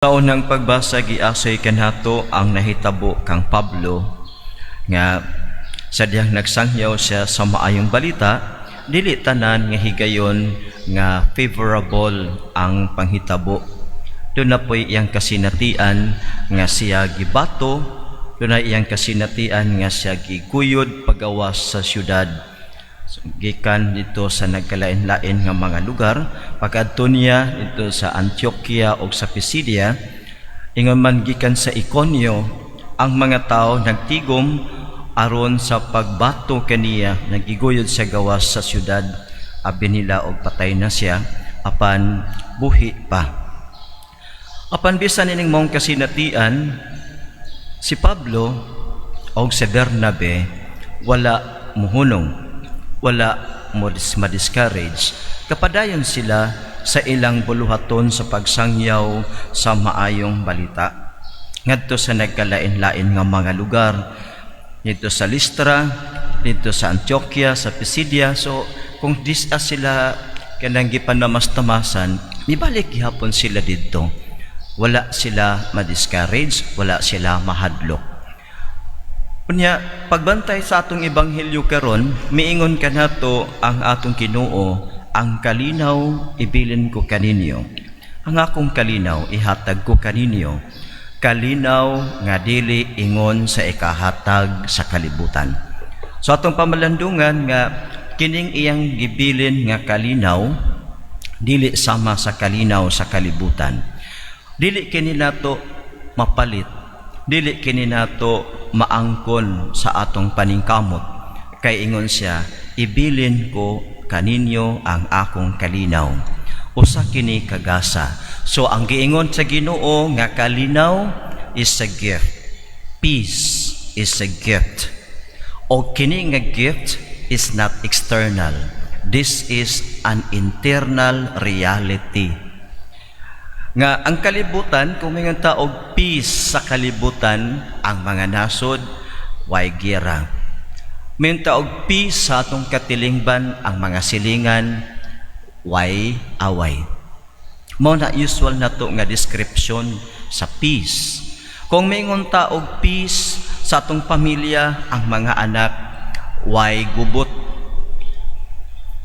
Sa unang pagbasa, giasoy kanato ang nahitabo kang Pablo nga sa dihang nagsangyaw siya sa maayong balita, dili tanan nga higayon nga favorable ang panghitabo. Duna po'y iyang kasinatian nga siya gibato, duna iyang kasinatian nga siya giguyod pagawas sa syudad. So, gikan dito sa nagkalain-lain nga mga lugar, pag-adto niya dito sa Antioquia o sa Pisidia, ingon man gikan sa Iconio, ang mga tao nagtigom aron sa pagbato kaniya, nagiguyod sa gawas sa syudad, abi nila og patay na siya, apan buhi pa. Apan bisan ining maong kasinatian, si Pablo og si Bernabe wala muhunong, wala mo ma-discourage. Kapadayon sila sa ilang buluhaton sa pagsangyaw sa maayong balita ngadto sa nagkalain-lain nga mga lugar, dito sa Lystra, dito sa Antioquia, sa Pisidia. So kung disa sila kanang gipanamastamasan, mibalik gihapon sila didto. Wala sila ma-discourage, wala sila mahadlok. Unya, pagbantay sa atong ebanghelyo karon, miingon kanato ang atong Ginoo, "Ang kalinaw ibilin ko kaninyo. Ang akong kalinaw ihatag ko kaninyo. Kalinaw nga dili ingon sa ikahatag sa kalibutan." So atong pamalandungan nga kining iyang gibilin nga kalinaw dili sama sa kalinaw sa kalibutan. Dili kini nato mapalit, dili kini nato maangkon sa atong paningkamot, kay ingon siya, "Ibilin ko kaninyo ang akong kalinaw." Usa kini ka gasa. So ang giingon sa Ginoo nga kalinaw is a gift. Peace is a gift. O kini nga gift is not external. This is an internal reality. Nga ang kalibutan, kung may ta og peace sa kalibutan, ang mga nasod, way giyera. May ta og peace sa atong katilingban, ang mga silingan, way away. Mao na usual nato nga description sa peace. Kung maingon ta og peace sa atong pamilya, ang mga anak way gubot.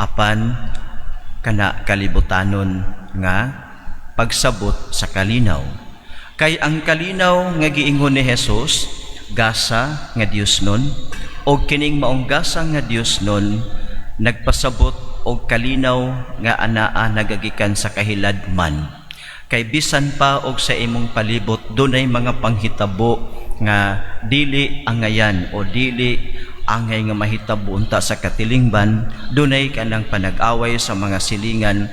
Apan kana kalibutanon nga pagsabot sa kalinaw. Kay ang kalinaw nga giingon ni Jesus, gasa nga Dios nun, og kining maong gasa nga Dios nun, nagpasabot og kalinaw nga anaa nagagikan sa kahiladman. Kay bisan pa og sa imong palibot dunay mga panghitabo nga dili angayan o dili angay nga mahitabo unta sa katilingban, dunay kanang panag-away sa mga silingan,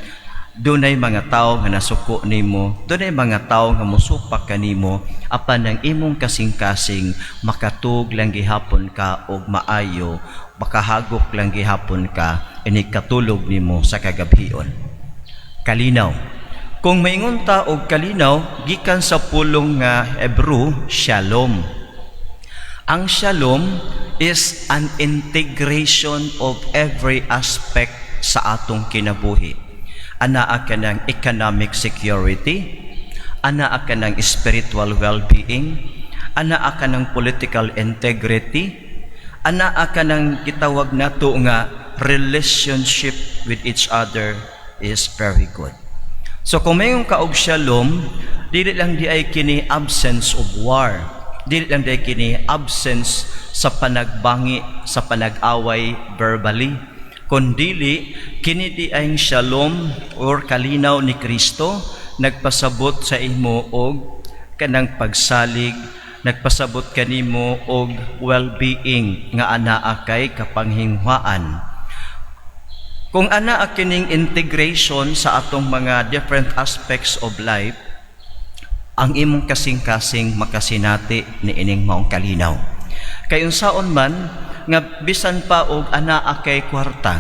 dunay mga tao nga nasuko nimo, dunay mga tao nga musupak kanimo, apan ang imong kasing-kasing makatug lang gihapon ka og maayo, makahagok lang gihapon ka inig katulog nimo sa kagabhion. Kalinaw. Kung maingon ta og kalinaw, gikan sa pulong nga Hebrew, shalom. Ang shalom is an integration of every aspect sa atong kinabuhi. Anaa ka ng economic security, anaa ka ng spiritual well-being, anaa ka ng political integrity, anaa ka ng gitawag nato nga relationship with each other is very good. So kung mayon ka og shalom, dili lang diay kini absence of war. Dili lang diay kini absence sa panagbangi, sa panag-away verbally. Kundili kini diay shalom or kalinaw ni Kristo nagpasabot sa imo og kanang pagsalig, nagpasabot kanimo og well-being nga anaa kay kapanghinguhaan. Kung anaa kining integration sa atong mga different aspects of life, ang imong kasing-kasing makasinati ni ining maong kalinaw. Kay unsaon man nga bisan pa og anaa kay kwarta,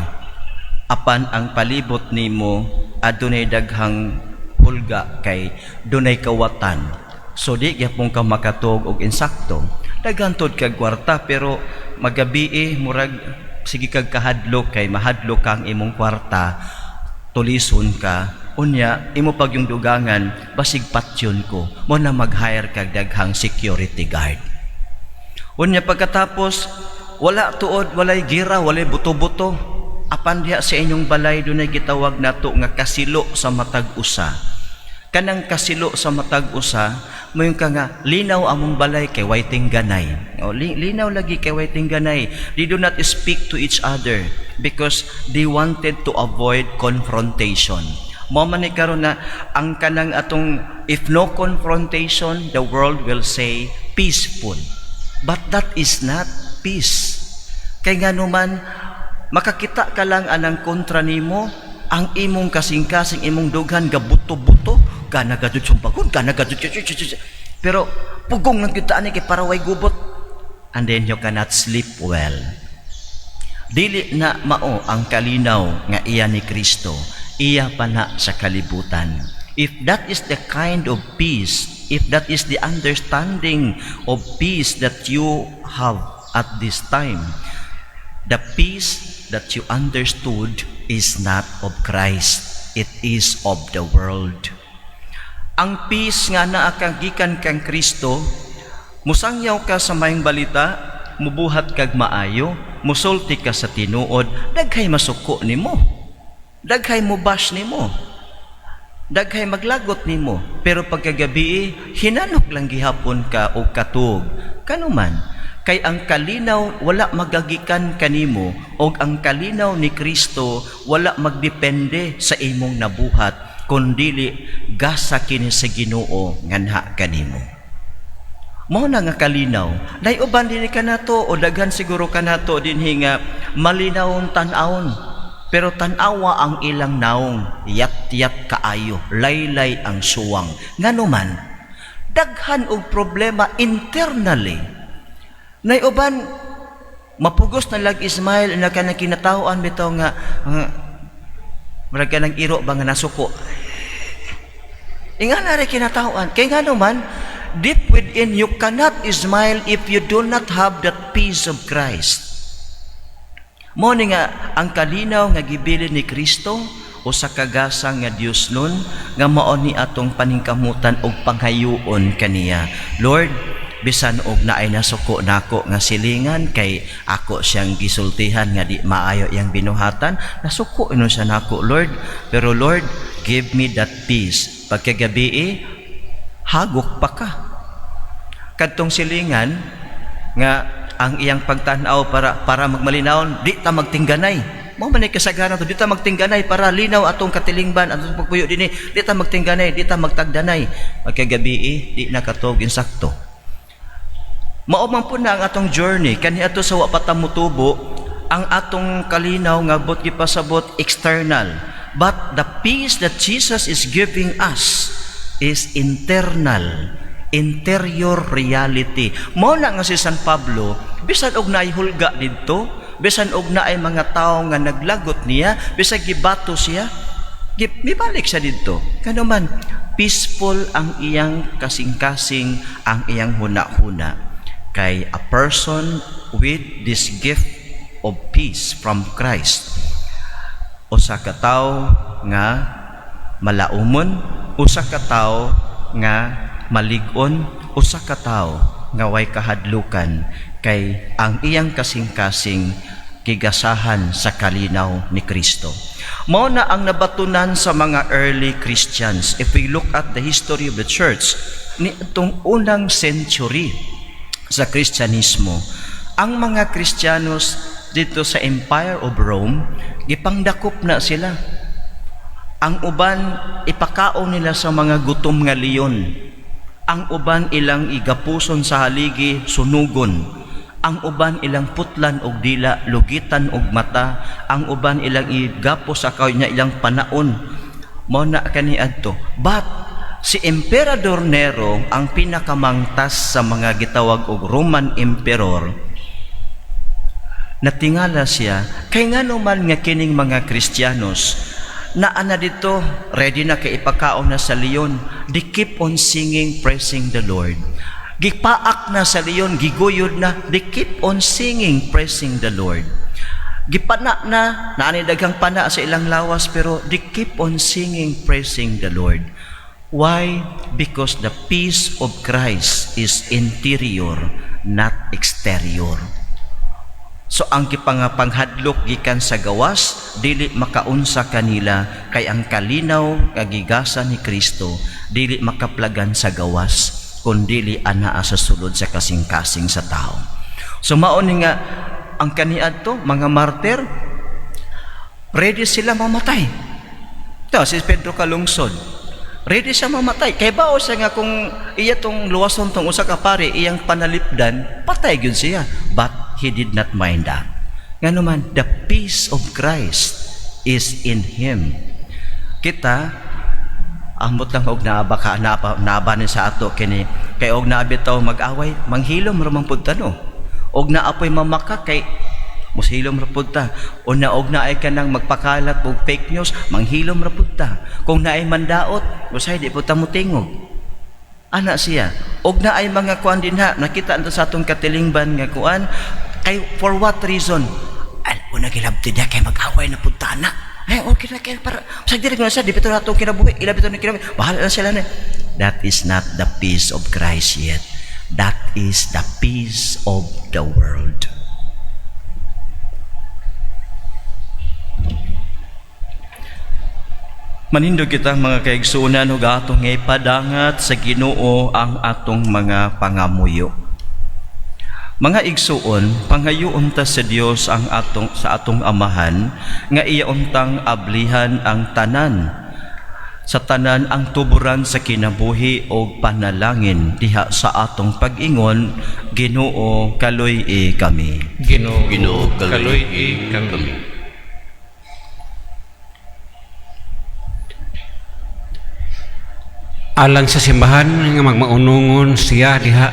apan ang palibot nimo adunay daghang hulga kay dunay kawatan. So di gyapon ka makatuog og insakto. Daghan tud kag kwarta, pero magabii murag sige kag kahadlok kay mahadlok ka ang imong kwarta, tulison ka. Unya imo pag yung dugangan, basig patyon ko. Mao na mag-hire kag daghang security guard. Unya pagkatapos, wala tuod, walay gira, walay buto-buto. Apan diha sa inyong balay dunay gitawag nato nga kasilo sa matag usa. Kanang kasilo sa matag usa, moingon ka nga linaw among balay kay way tingganay. O, linaw lagi kay way tingganay. They do not speak to each other because they wanted to avoid confrontation. Mao man ni karon na ang kanang atong if no confrontation, the world will say peaceful. But that is not peace. Kay ngano man, makakita ka lang anang kontra nimo, ang imong kasing-kasing, imong dughan gabuto-buto, gana gadud sumpagon, gana gadud. Pero pugong lang kita ani kay para way gubot. And then you cannot sleep well. Dili na mao ang kalinaw nga iya ni Kristo, iya pa na sa kalibutan. If that is the kind of peace, if that is the understanding of peace that you have at this time, the peace that you understood is not of Christ, it is of the world. Ang peace nga naa kang gikan kang Kristo, musangyaw ka sa maayong balita, mubuhat kag maayo, musulti ka sa tinuod, daghay masuko nimo. Daghay mo bash nimo. Daghay maglagot nimo, pero pagkagabi hinanok lang gihapon ka og katug. Kanuman, kay ang kalinaw wala magagikan kanimo og ang kalinaw ni Kristo wala magdepende sa imong nabuhat, kundili gasa kini sa Ginoo nganha kanimo. Mao na nga kalinaw. Nay uban dinhi kanato o daghan siguro kanato dinhi nga malinawon tan-awon. Pero tan-awa ang ilang naong, yat-yat kaayo, laylay ang suwang. Ngano man, daghan og problema internally. Nay uban mapugos na lag smile na kanang kinatawan bitaw nga murag kanang iro ba nga nasuko. Ingana rin kinatawan. Kay ngano man, deep within you cannot smile if you do not have that peace of Christ. Mao ni nga ang kalinaw nga gibilin ni Kristo usa ka gasa nga Dios nun nga mao ni atong paningkamutan og panghayoon kaniya. Lord, bisan og naay nasuko nako nga silingan kay ako siyang gisultihan nga di maayo iyang binuhatan, nasuko ino siya nako, Lord. Pero Lord, give me that peace. Pagkagabi, hagok pa ka. Kadtong silingan nga ang iyang pagtan-aw para magmalinawon, di ta magtingganay. Mao man ay kasagaran to, di ta magtingganay para linaw atong katilingban, atong pagpuyo dinhi, di ta magtingganay, di ta magtagdanay. Pagkagabi, di nakatog insakto. Mao man po na ang atong journey kani ato sa wa pa ta motubo, ang atong kalinaw nga bot gipasabot external, but the peace that Jesus is giving us is internal, interior reality. Mao na nga si San Pablo, bisan og naay hulga didto, bisan og naay mga tawo nga naglagot niya, bisan gibato siya, mibalik siya didto. Kano man, peaceful ang iyang kasing-kasing, ang iyang huna-huna. Kay a person with this gift of peace from Christ, usa ka tawo nga malaumon, usa ka tawo nga malig-on, usa ka tawo nga way kahadlukan kay ang iyang kasing-kasing gigasahan sa kalinaw ni Kristo. Mao na ang nabatunan sa mga early Christians. If we look at the history of the church, ni itong unang century sa Kristyanismo, ang mga Kristiyanos dito sa Empire of Rome, gipangdakop na sila. Ang uban ipakaon nila sa mga gutom nga leon. Ang uban ilang igapuson sa haligi, sunugon. Ang uban ilang putlan og dila, lugitan og mata. Ang uban ilang igapos sa kahoy niya, ilang panaon. Mao na kaniadto. But si Emperador Nero ang pinakamangtas sa mga gitawag og Roman Emperor. Natingala siya kay ngano man nga kining mga Kristiyanos naa na dito, ready na kay ipakaon na sa leon, they keep on singing, praising the Lord. Gipaak na sa leon, giguyod na, they keep on singing, praising the Lord. Gipana na, naani daghang pana sa ilang lawas, pero they keep on singing, praising the Lord. Why? Because the peace of Christ is interior, not exterior. So ang gipangapanghadlok gikan sa gawas dili makaunsa kanila, kay ang kalinaw nga gigasa ni Kristo dili makaplagan sa gawas kun dili anaa sa sulod sa kasing-kasing sa tao. So mao ni nga ang kaniadto mga martir, ready sila mamatay. Ito, si Pedro Calungsod, ready siya mamatay. Kay bao siya nga kung iya tong luwason tong usa ka pari, iyang panalipdan, patay gyud siya. But he did not mind that. Ngano man, the peace of Christ is in him. Kita, ambot lang og naa ba ka naa ba ni sa ato kini, kay og naa bitaw mag-away, manghilom ra man pud ta, no? Og naa poy mamaka, kay musilom ra pud ta. O na og naay kanang magpakalat og fake news, manghilom ra pud ta. Kung naay mandaot, usay di pud ta motingog. Ana siya. Og naay mga kuan dinha, nakita nito sa atong katilingban nga kuan, kay for what reason? Ay, una gilabti niya kay mag-away na pud ta na. Ay, okay na kay para sa diri ko na sa di bitaw natong kinabuhi, ila bitaw ni kinabuhi. Bahala na sila na. That is not the peace of Christ yet. That is the peace of the world. Manindog kita, mga kaigsuonan, ug atong ipadangat sa Ginoo ang atong mga pangamuyo. Mga igsuon, pangayoon ta sa Dios ang atong sa atong Amahan nga iya untang ablihan ang tanan sa tanan ang tuburan sa kinabuhi o panalangin diha sa atong pag-ingon, Ginoo, kaluy-i kami. Ginoo, Ginoo, kaluy-i kami. Alang sa simbahan nga magmaunungon siya diha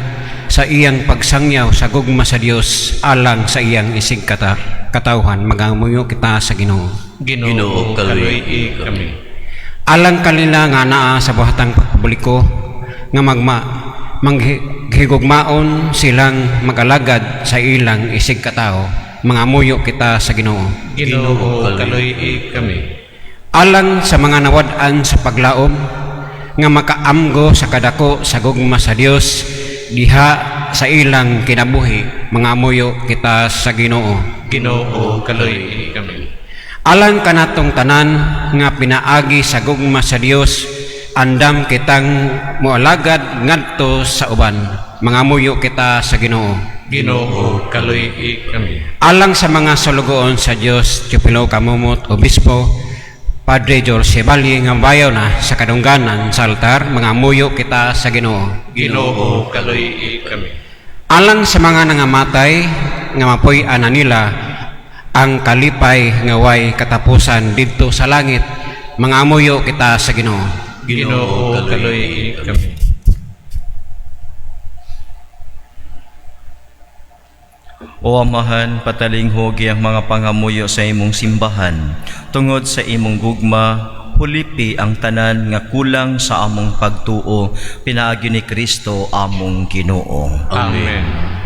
sa iyang pagsangyaw sa gugma sa Dios alang sa iyang isig katawhan, magangamuyo kita sa Ginoo. Ginoo, Ginoo, kaluy-i kami. Alang kanila nga naa sa buhatang pagpubliko nga magma manghigugmaon silang magalagad sa ilang isig katawo, mangamuyo kita sa Ginoo. Ginoo, kaluy-i kami. Alang sa mga nawad-an sa paglaom nga makaamgo sa kadako sa gugma sa Dios diha sa ilang kinabuhi, mangamuyo kita sa Ginoo. Ginoo, kaluy-i kami. Alang kanatong tanan nga pinaagi sa gugma sa Dios andam kitang moalagad ngadto sa uban, mangamuyo kita sa Ginoo. Ginoo, kaluy-i kami. Alang sa mga sulugoon sa Dios, Teofilo Camomot, Obispo, Padre Jorge Valle nga bayaw na sa kadungganan sa altar, mangamuyo kita sa Ginoo. Ginoo, kaluy-i kami. Alang sa mga nangamatay nga mapuy-an na nila ang kalipay nga way katapusan didto sa langit, mangamuyo kita sa Ginoo. Ginoo, kaluy-i kami. O Amahan, patalinghugi ang mga pangamuyo sa imong simbahan. Tungod sa imong gugma, hulipi ang tanan nga kulang sa among pagtuo, pinaagi ni Kristo among Ginoo. Amen.